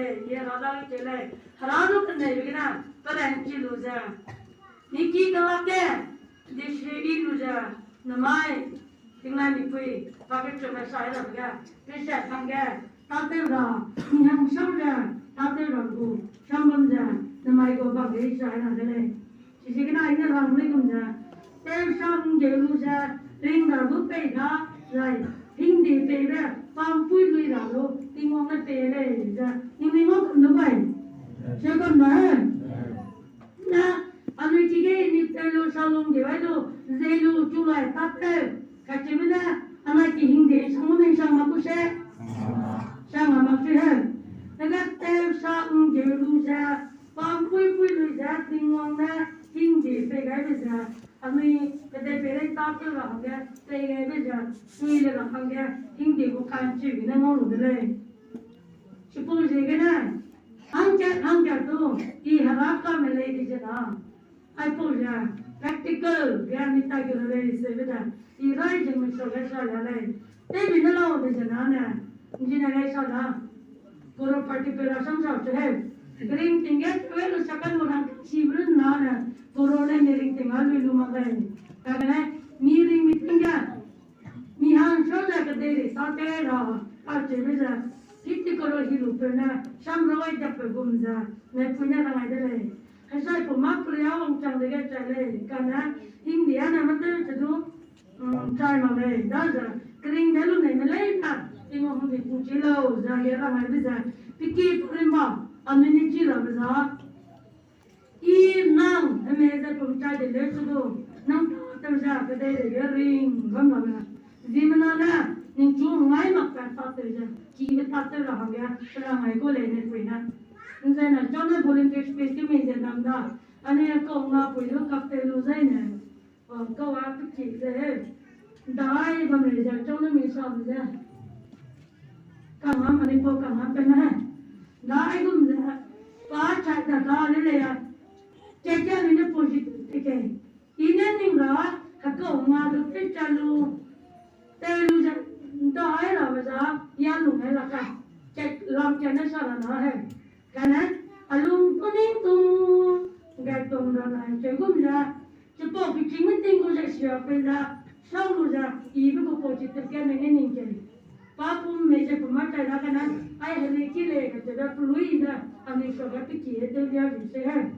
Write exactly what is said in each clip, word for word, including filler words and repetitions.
Ye ra da ke lei, hera du keneibe gene, peranchi lu ze. Niki kelak ge, desi i lu ze, namai, tingnai mipui, pa ke chube sai ra ge, pe se hangge, tatew ra, ni hang sam ze, tatew ra gu, sam bam ze, namai gu bam ge sai ra de lei. Sisi gene aine rang lei gum ze, tew sa nggeu lu ze, ring ra du pei da, zai, hingde peibe, pampui lui ra du, Tingwang ne pei lei ze, ning ning ngau kam du bai. Se kam da, eh? Na, anui chige ni tew lu sa lu nggeu ai lu, zei lu chu lai tatew, kacheube ne, anai ki hingde sang lu mei sang mak ku se. Sang mak se he. Tega tew sa nggeu lu ze, pampui pui lui ze Tingwang ne hingde pei gaibe ze, anui kedei pei lei tatew ra hangge, pei gaibe ze, sui le ra hangge, hingde gu kanchibe ne ngau lu de lei. Chipau ziegene, hangkat hangkat du, i hera kame lei di ze na. Aipau ze, practical ge mi ta ge lei seube da, i rai ze mi sa ge sa la lei. Tewbi ne lau de ze na ne, nji ne lei sa da. Koro party pe ra sam sa che he. Ring ting ge twe lu sa kan mo rang chi bru na ne, koro ne mi ring ting a lui lu mak lei. Kagene, mi ring mi ting ge, mi hang sa ze kedei rei sa te ra, kacheube ze, fifty koro hi lu pe ne, sam rawai dap pe gum ze, ne pui ne rangai de lei. Hesai pu mak pria wangchang dege chai lei, kane, hingde ane matew che du, chai mak lei, daze, keringbe lu neime leine, Tingwang hungdi pungchi lau ze, ge rangaibe ze, peki purimba, anui ne chi rabe za. I nang, heme ze pum chai de leu se du, nang tatew ze, kedei dege ring bam rabe. Ziemmena ne, ningchu ngai mak pa tatew ze, kibe tatew ra hangge, rangai gu lei ne pui ne. Nzai na, chau ne volunteer space tew mei ze dam da, anui kau nga pui lu kaptew lu zai ne, kau a peki ze he. Dai bam lei ze, chau ne mi sam ze. Kangam, anui pau kangam pe ne. Dai gum ze, pa chai da da le lei a. Che che anui ne positive te ke. I ne ning ra, hekau nga du tew cha lu, tew lu ze, ndai rabe za, ya lung ai la ka, kat lam kat ne sa ra na he. Kane, a lung tu ning tung, gai tong ra na, che gum ze, chipau kechîngme ting gu ze sia pe ze, sau lu ze, ibe gu positive ge ne ne ning ke. Pa pum mei ze pe mâ chai da kane, ai heli ki lei kacheube pelui ze, anui suage peki he tew lia ri se he.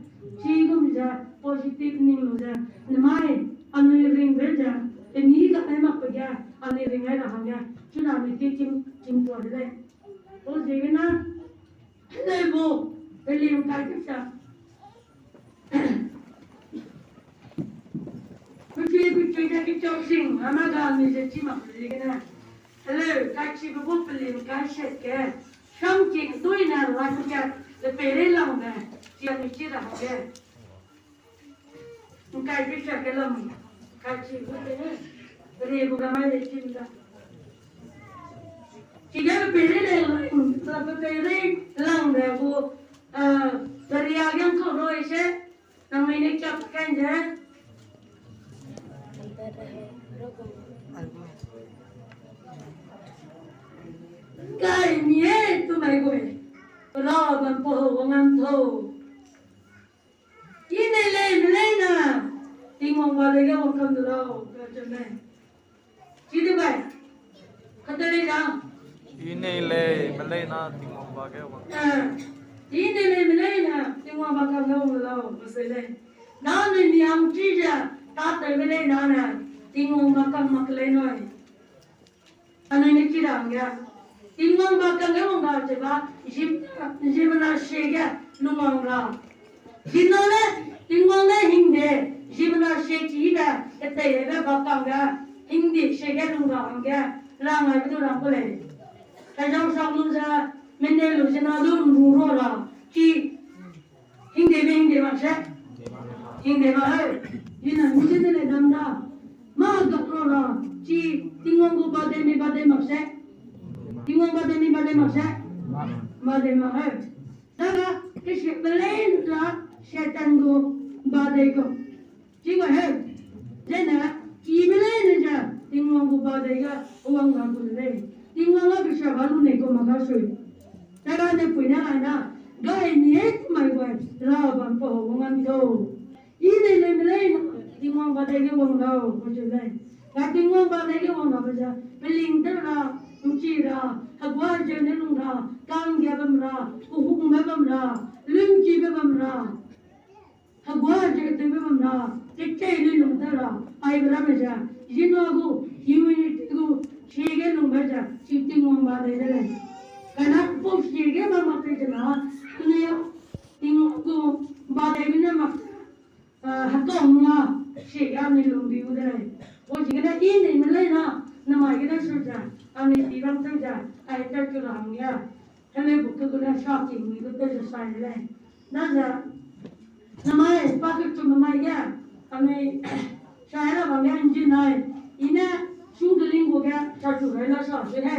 Chigum ze positive ning lu ze, nemai, anui ringbe ze, peni ga ai makbe ge, anui ring ai ra hangge, chuna anui tew kim, kim tua de lei. Pau ziegene, heleu bu, pelim kai kesa. Pechui, pechui ze kechau sing, hama ga anui ze chi mak ziegene. Heleu, kachibe gu pelim kai set ge, samking tuine la ke, le peirei langbe, chi anui chi ra hangge. Ngkai pechui ke lam, kachibe gu pe, peri gu ga mai le chim da. Chige peirei le, peirei langbe gu, peria ge ngkau roi se, nang mei ne kiap kai ze. Kai mi e tu mai gu e. Ra bam pa ho, wangam thau. I nei lei me leine, Tingwang ba dei ge wangkam de lau, kacheu lei. Chi de bai. Kate lei da. I nei lei me leine, Tingwang ba ge wang. I nei lei me leine, Tingwang ba kam ge wang de lau, kaseu lei. Nanui mi hang chi ze, tatew me leine, Tingwang ba kam mak lei nui. Anui ne chi ra hangge, Tingwang ba kangge wang ra cheba, ziemmena sie ge lungwang ra. Ziemmena ne, Tingwang ne hingde, ziemmena sie chibe, keteibe ba kangge, hingde sie ge lung ra hangge, rang aibe du rang ku lei. Kazang sang lu ze, mene lu zena du nru ro ra, chi Hingdebe hingde mak se. Hingde mak heu. Ina mi ze ne le dam da. Mâ gap ro ra. Chi Tingwang gu ba dei mi ba dei mak se. Tingwang ba dei mi ba dei mak se. Ba dei mak heu. Daga, kesi pelei la Satan gu ba dei gu. Chi gu heu. Zene, ki pelei ne ze, Tingwang gu ba dei ga, wang ga gu lei. Tingwang ga kesi ba lu nei gu mak ga sui. Hera ne pui ne ai na, gai ni e mai gai, ra bam pa ho wang an to. I ne le me lei na, Tingwang ba dei ge wang lau, ko chu lei. Ga Tingwang ba dei ge wang lau ba ja, peling te ra, nchi ra, hagua je ne lung ra, kang ge bam ra, kuhung ge bam ra, lun ki ge bam ra. Hagua je tewbe bam ra, kekei lui lung ta ra, ai be ramme ze, Jinoa gu, humanity gu, chige lungbe ze, chi Tingwang ba dei de lei. Kana pau chige ba mak te zena, anui a, Tingwang gu, ba dei be ne mak, ah, hekau nga, chige anui lung di u de lei. Pau chige ne i nei me lei na, namai gene su ze, anui di bam teu ze, ai ta chu ra hang ya. Hemei bu ke gu ne sa ki mi gu te ze sai de lei. Na ze, namai, pa ke chu namai ge, anui, sa hera bam ge engine nai, i ne, sungkeling gu ge, sa chu rai la sa se he.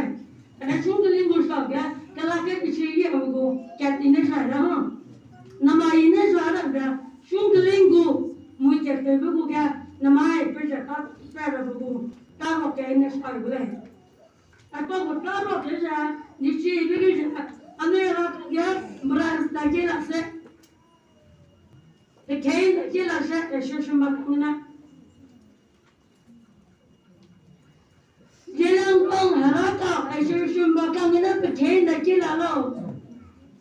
Ane sungkeling gu sa ge, kela ke kichi ye gu, kat i ne sa hera ha. Namai i ne sa hera ge, sungkeling gu, mui kat tewbe gu ge, namai, pe ze ta, sa ra gu, ta ro ke i ne sa gu lei. Aipau gu ta ro ke ze, nichi be ge ze, anui ra ge, mra da ge la se. Pekei da ge la se, association ba kang na. Zeliangrong Heraka association ba kang na pekei da ge la lau.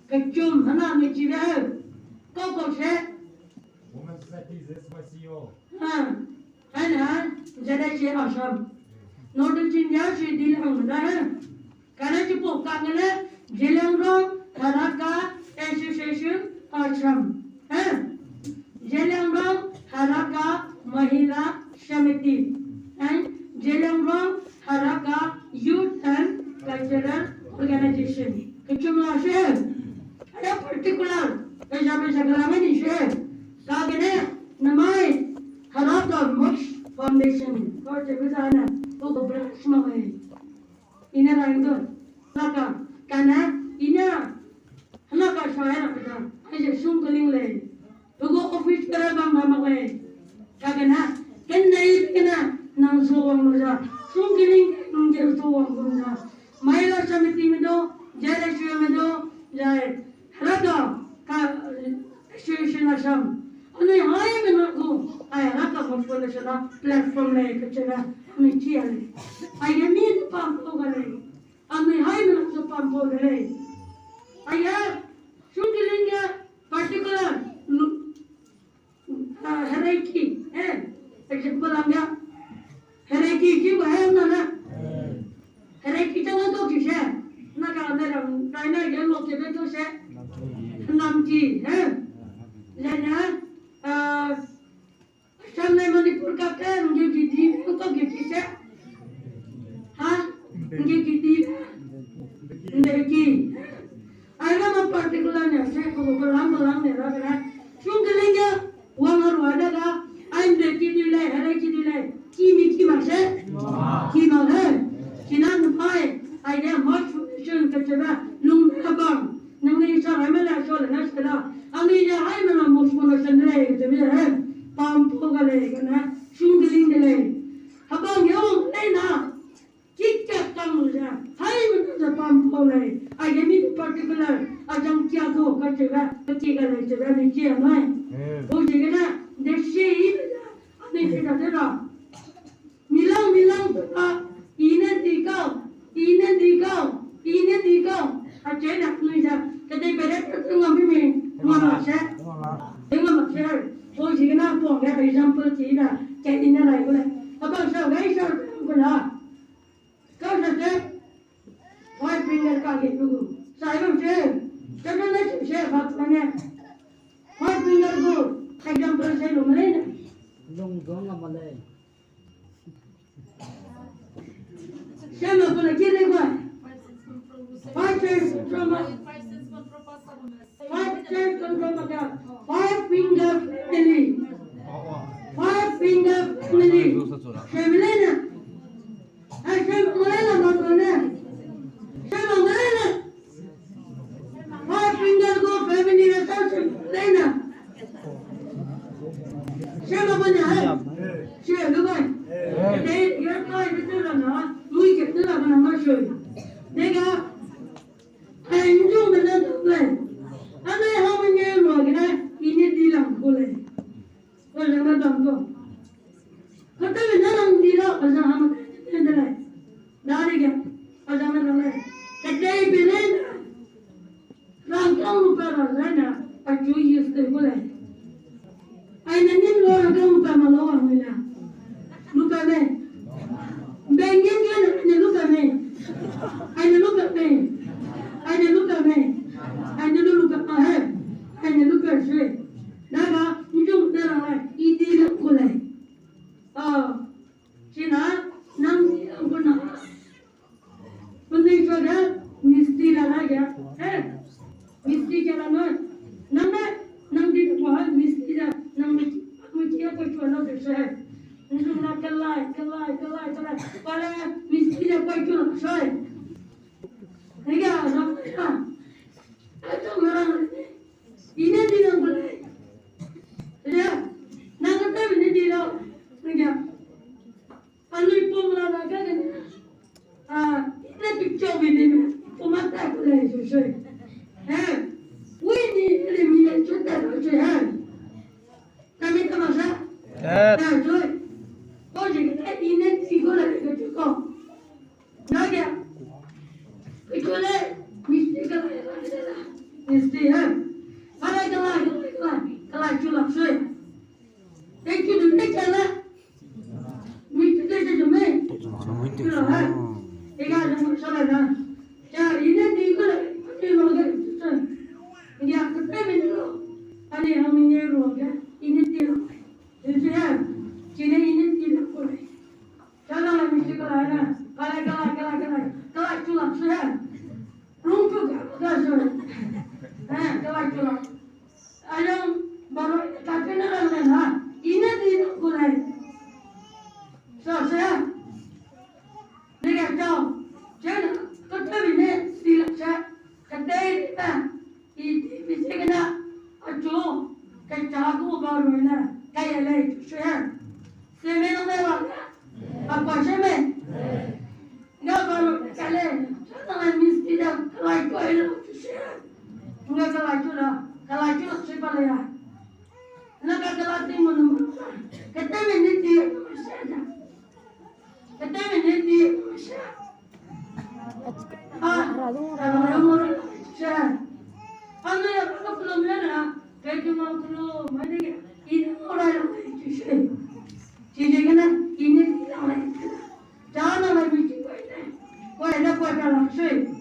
Kechum hana nichi be. Kau kau se. Women Society, Z Y C O. Ha. Hana, Z Y C O Assam. Northern India se di lang da he. Kane chipau kangene Zeliangrong Heraka Association Assam. He? Zeliangrong Heraka Mahila Samiti and Zeliangrong Heraka Youth and Cultural Organization. Kechum la se. Aya particular, kajabe jagara meni se. Kagene, namai, Heraka Moksha Foundation. Kau chebe zane, kau branch ma mei. I ne rang du, laka, kane, i ne, laka sa hera pe da, ai ze sungkeling lei. Pe gu office kera bam ra mak lei. Kagene, kenei kene, nang zu wang lu za, sungkeling, nang ge zu wang lu za. Mahila Samiti me du, J R S U me du, zai, Heraka, ka, Association Assam. Anui haimena gu, ai Heraka Moksha Foundation na platform lei kacheu na, anui chi a lei. Aige mi du pam pau ga lei. Anui haimena du pam pau ga lei. Aige, sungkeling ge particular, lu, ah, hereiki, eh, example lam ya. Hereiki chi ba he na na. Hereiki chang to ki se. Na ka na ram, kai na ge lo ke be to se. Namki, eh. Le na, ah, Assam le Manipur ka ke, nge ki di, ko ki ki se. Ha? Nge ki di. Nge ki. Ai na ma particular ne se, ko ko lang lang ne ra ra. Sungkeling ge, wang a rua da da. Ai nge ki di lei, hereiki di lei. Ki mi ki mak se. Ki mak he. Ki na npai. Ai ne ma sungkeling kacheu da. Lung ka bang. Nang ne sa hai me la so le na se da. Anui ne haimena Moksha Foundation lei, ze mi he. Pam pau ga lei, kane. Sungkeling de lei. Hebang ge wang lei na. Ki ka kang lu ze. Haimena ze pam pau lei. Aige mi particular. A jang kia ko kacheu ga. Ka ki ga lei cheu ga ni kia nai. Ko chige na. De si i. Anui se da de ra. Milang, milang, a, i ne di kau, i ne di kau, i ne di kau. A che na nui ja, kedei pere pe ngam mi mi, ngam mak se. Ngam mak se. Ko si na pong ge example ti da, ke i ne lai ko le. A bang sa gai sa ko la. Kau sa se, five finger ka ge ku. Sa i bang se, ke na ne se ba ko ne. Five finger ko, example se lu me le ne. Long dong ngam le. Shema pula kiri kwa. Five sense control ma. Five sense control ma ka. Five finger family. Five finger family. Family na. Ai shema mala ma ko na. Shema mala. Five finger gu family na sa chun lei na. Shema bane hai. Shie lu bai. Dei, ya kai bitu la na. Mui ke tu la na ma shui. Dega. Ai nju me Lu ka ma lo a mui la. Lu ka me. Bengen ge ne lu ka me. Ai ne lu ka me. Ai ne lu ka me. Ai ne lu lu ka ma he. Ai ne lu ka shi. Daga, nju de la lai. I di le ku lai. Ah. China, nang di le ku na. Penui chua ge, misti la la ge, eh? Misti ge la noi. Nang ne, nang di de kua hai, misti de, nang mi, mi ki ya kua chua la de se. Nang na kelai, kelai, kelai, kelai. Pale, misti de kua chua la se. Ni ga, na, na. Ai, chua ma la. I ne di nang pelai. Ya, nang kata mi ne di la. Ni ga. Anui pum la na ka gene. A, i ne picture bi di me. Pum a ta ku le su sui. He. Wi ni le mi le chu ta ku sui he. Ka mi ta ma sa? Tet. Ta sui. Ko ji ke i ne ti ko le ke chu ko. Na ke. Ke chu le. Misti ka le. Misti he. Ka le ka le ka le ka le chu la sui. Thank you, the next one. Mi tu te te me. Tu lo ha. Ega de mo sala na. Ja, i ne di ko le, ni lo ge. Ya, ke te me lo. Ani ham ni lo ge. I ne di lo. Te se ya. Chine i ne di lo ko le. Sala na mi se kala na. Kala, kala, kala, kala. Kala chu la se ya. Rung chu ka, ka se. Eh, kala chu la. Ayong baru tapi na lang na, i ne di na ku lai. So, so ya. Ni ga chau. Chena, kata bi ne di la sa. Kata i di ba. I di bi se kena. Achu. Ka cha ku baru na. Ka ya lai chu so ya. Se me no me wa. Apa se me. Nga baru kale, sana misti da kalai koi lo chu se. Nga kalai chu la, kalai chu se pa le ya. Na ka kalai ti mo no. Kata me ne ti se da. Kata me ne ti se. Ah, se. Anu ya ka problem le na. Ka ke ma kulo, ma ne ke. I no ra lo chu se. Chi je ke na, i ne ti la le. Chana la mi chi koi ne. Koi ne koi ka la sui.